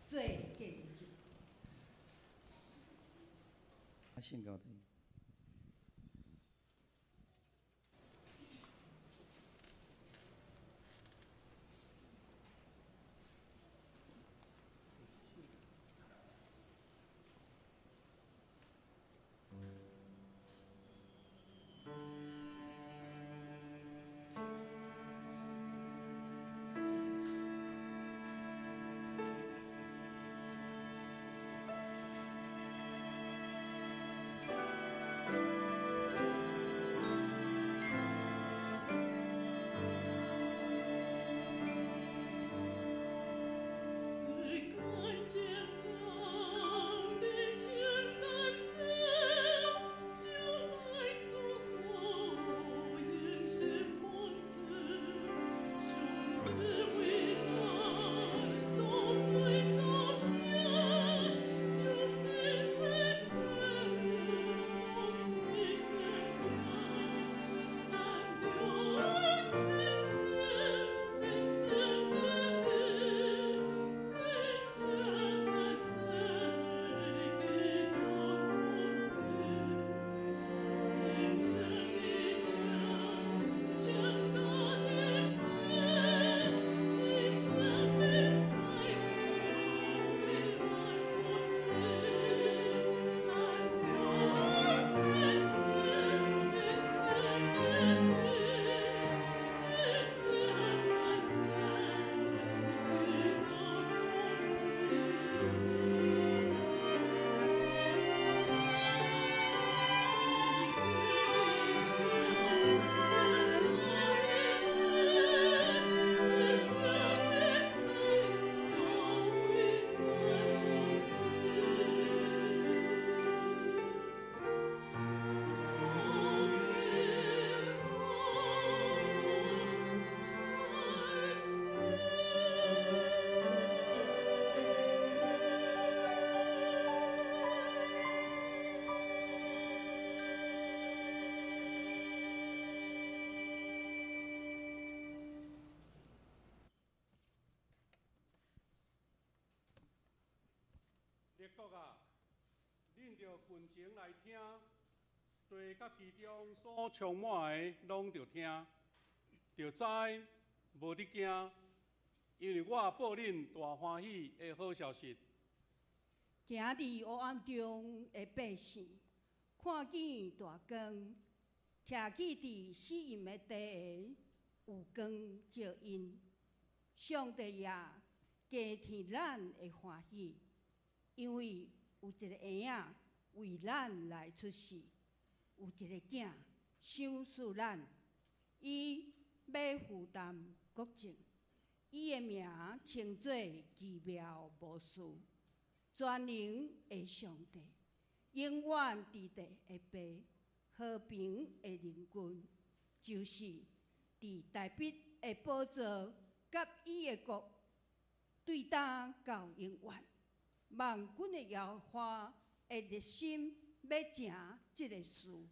做見證。信教的。列國啊，恁著群情來聽，地佮其中所充滿的攏著聽，著知無得驚，因為我報恁大歡喜的好消息。行佇黑暗中的百姓，看見大光；徛起佇死蔭的地下，有光照𪜶。上帝啊，加添咱的歡喜，因為有一个嬰仔為咱來出世，有一个囝賞賜咱，伊欲負擔國政，伊的名稱做奇妙謀士，全能的上帝，永遠佇地的父，和平的仁君，就是佇大衛的寶座佮伊的國，對今到永遠。萬軍的耶和華的熱心欲成這个事。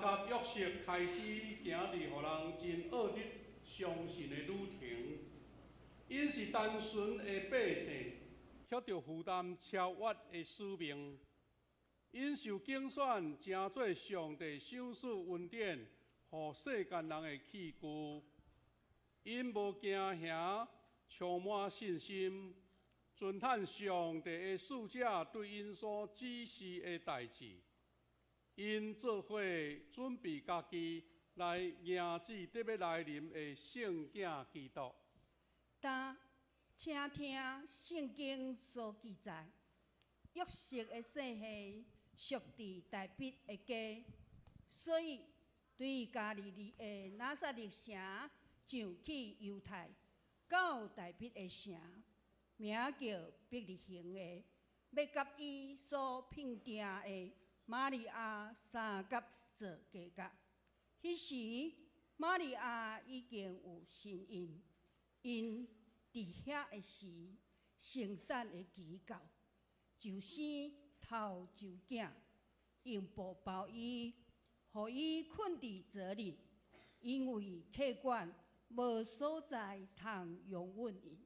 佮約瑟開始行佇予人真惡得相信的旅程。𪜶是單純的百姓，卻著負擔超越的使命。𪜶受揀選，成做上帝賞賜恩典，予世間人的器具。𪜶無驚嚇，充滿信心，遵趁上帝的使者對𪜶所指示的代誌。𪜶做伙準備家己來迎接得欲來臨的聖囝基督。但請聽聖經所記載，約瑟的姓氏屬佇大衛的家，所以對加利利的拿撒勒城上去猶太，到大衛的城，名叫伯利恆的，欲佮伊所聘定的瑪利亞相佮做家角。彼時瑪利亞已經有身孕，𪜶佇遐的時，生產的期到，就生頭一囝，用布包伊，予伊睏佇槽裡，因為客館無所在通容允𪜶。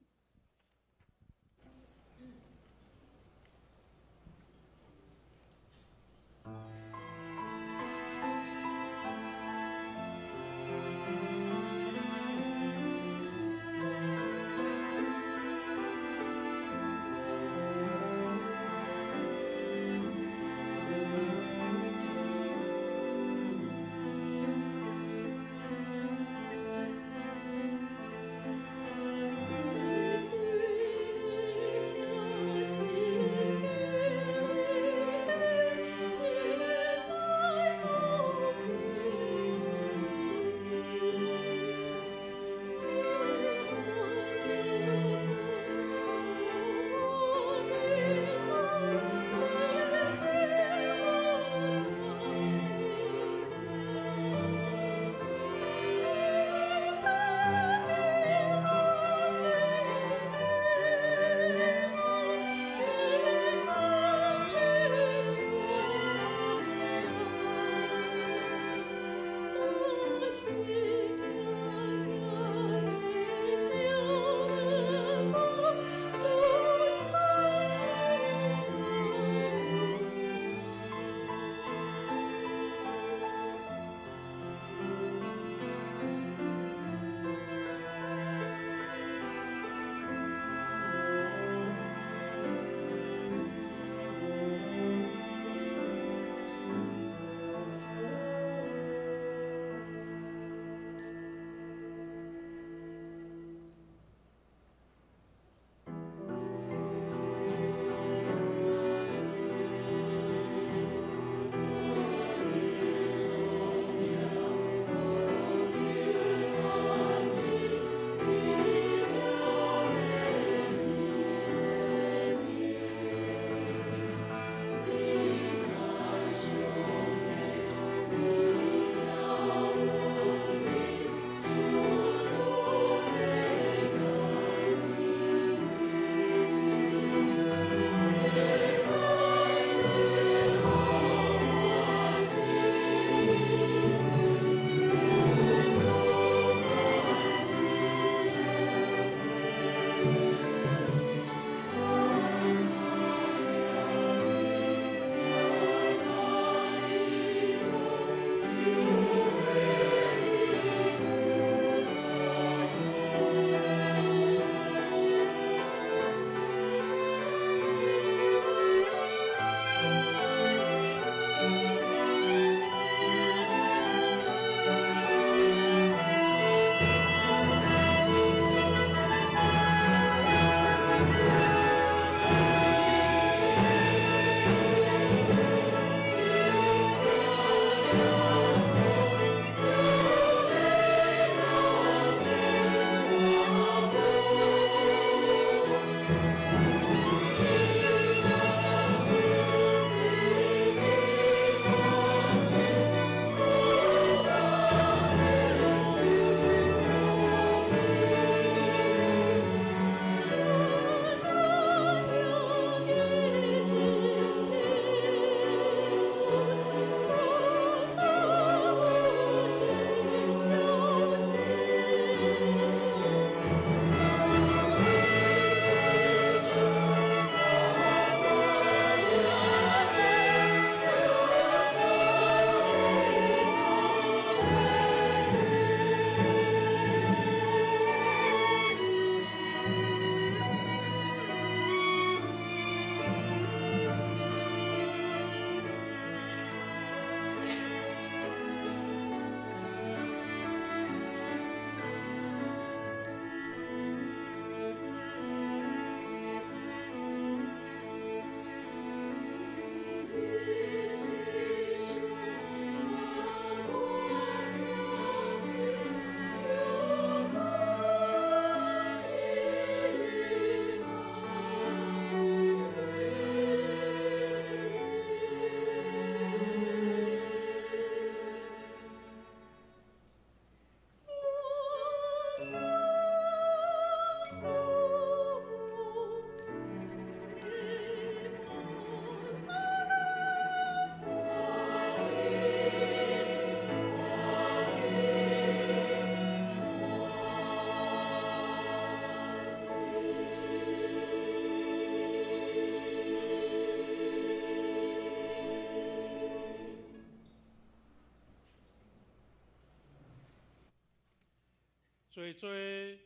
濟濟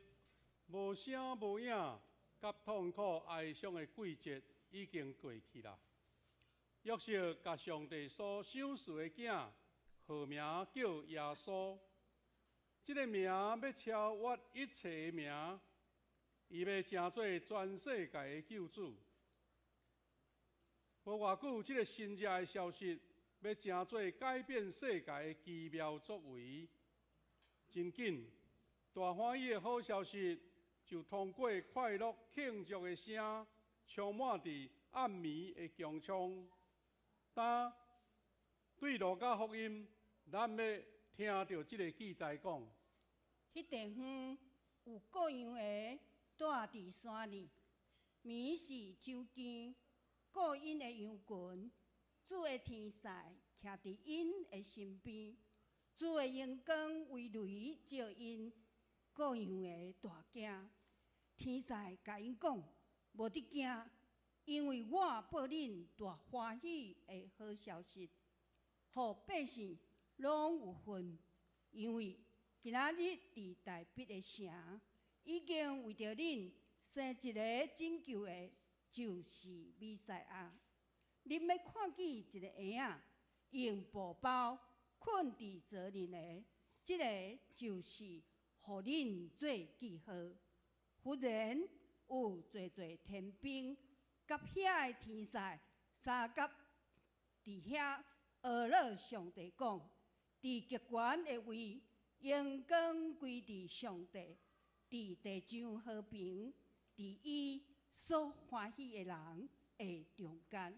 無聲無影，佮痛苦哀傷的季節已經過去啦。約瑟共上帝所賞賜的囝，號名叫耶穌。這个名欲超越一切的名，伊欲成做全世界的救主。無偌久，這个神跡的消息欲成做改變世界的奇妙作為。真緊，大歡喜的好消息就通過快樂慶祝的聲，充滿佇暗暝的穹蒼。當對路加福音，咱欲聽著這个記載講，彼地方有羔羊的蹛佇山裡，暝時周更，顧𪜶的羊群，主的天使徛佇𪜶的身邊，主的榮光為雷照𪜶，羔羊的大驚。天使共𪜶講：無得驚，因為我報恁大歡喜的好消息，予百姓攏有份。因為今仔日佇大衛的城，已經為著恁生一个拯救的，就是彌賽亞。恁欲看見一个嬰仔用布包睏佇槽裡的，這个就是予恁做記號。忽然有濟濟天兵佮遐的天使相佮佇遐呵咾上帝講，佇極懸的位，榮光歸佇上帝，佇地上和平，佇伊所歡喜的人的中間。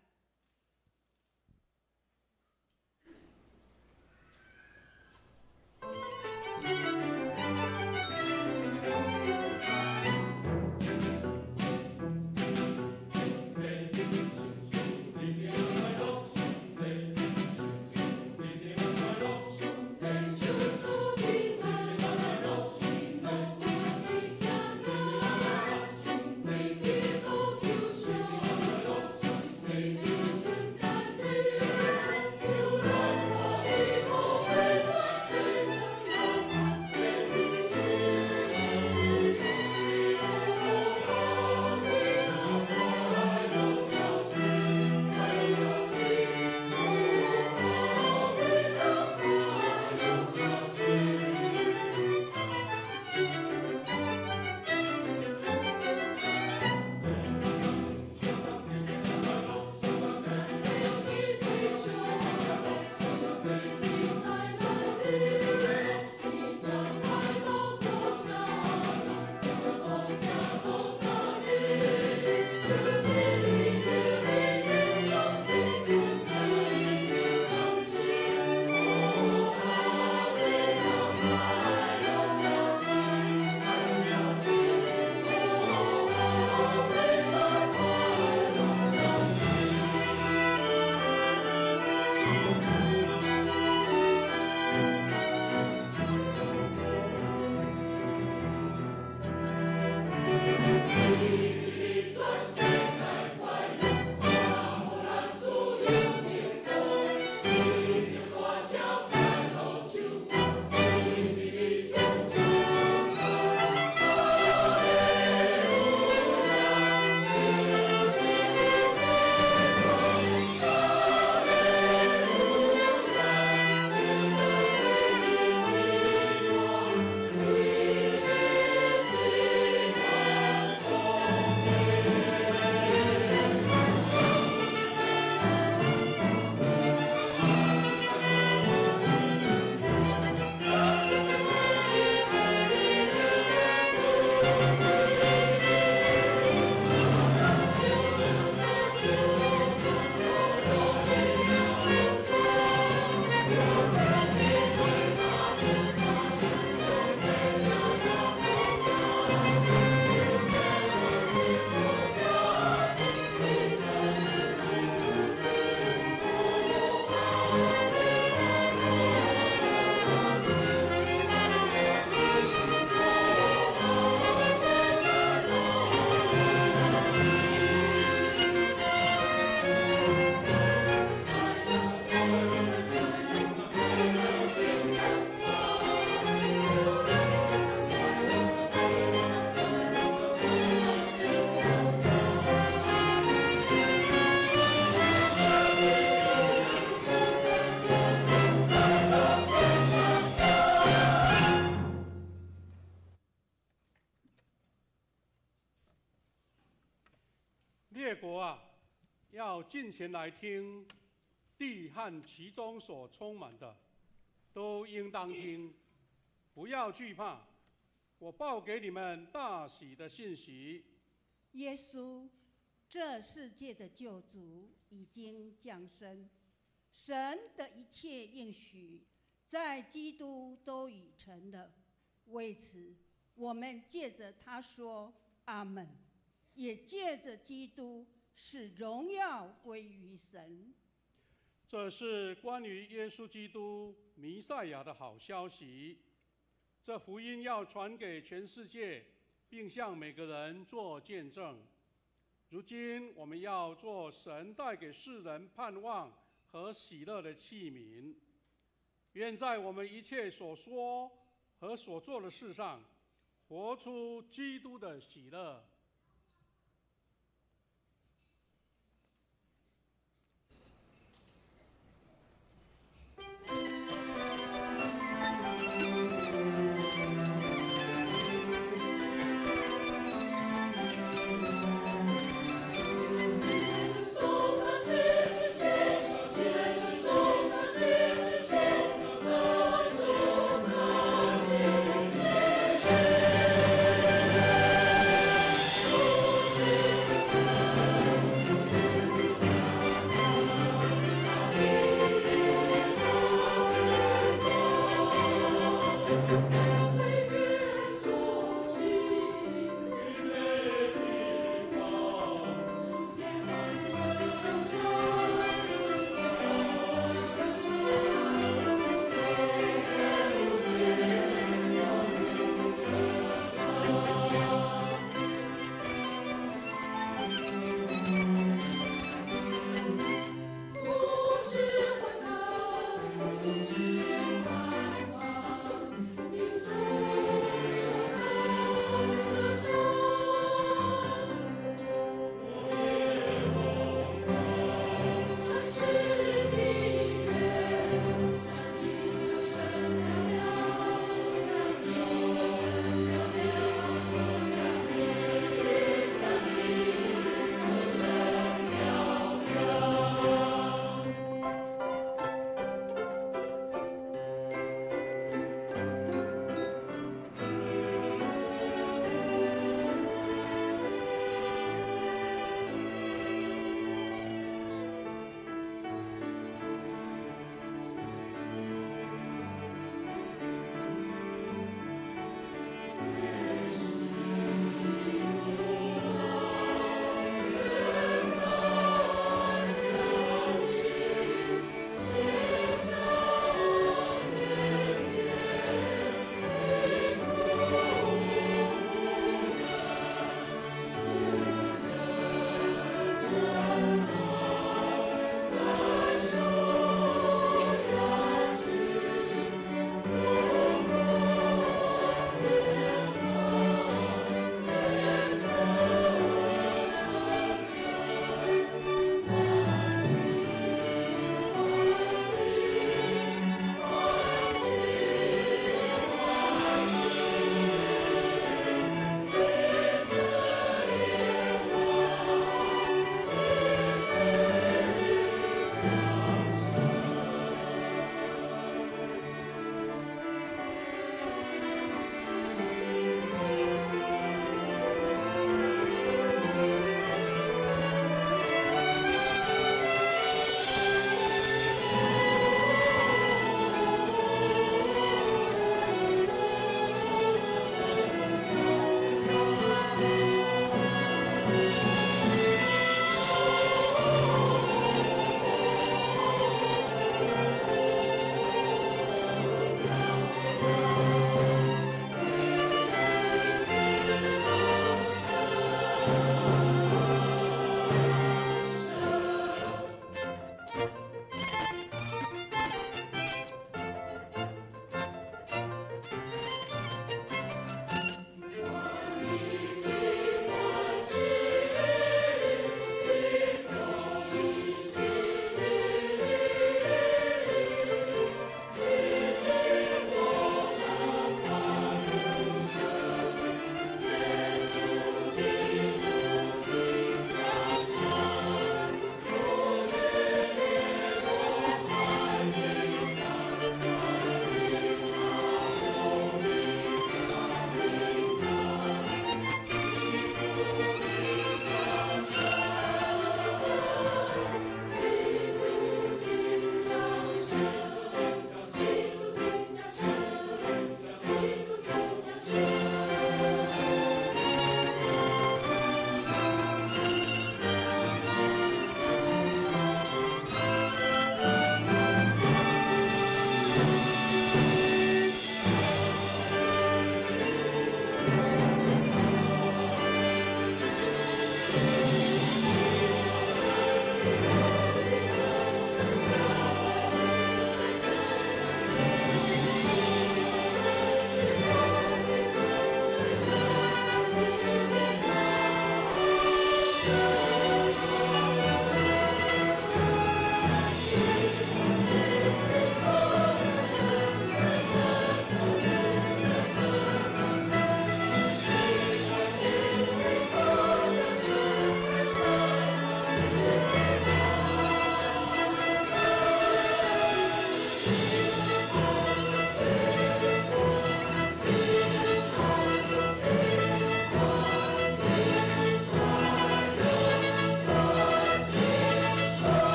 列國啊，要近前來聽，地和其中所充滿的，都應當聽，不要懼怕。我報給你們大喜的信息。耶穌，這世界的救主已經降生，神的一切應許在基督都已成了。為此，我們借着他說阿門，也借着基督使榮耀歸於神。這是關於耶穌基督彌賽亞的好消息。這福音要傳給全世界，並向每個人做見證。如今我們要做神帶給世人盼望和喜樂的器皿。願在我們一切所說和所做的事上，活出基督的喜樂。謝謝。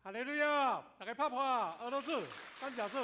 哈利路亞！大家拍破，俄羅斯，感謝主。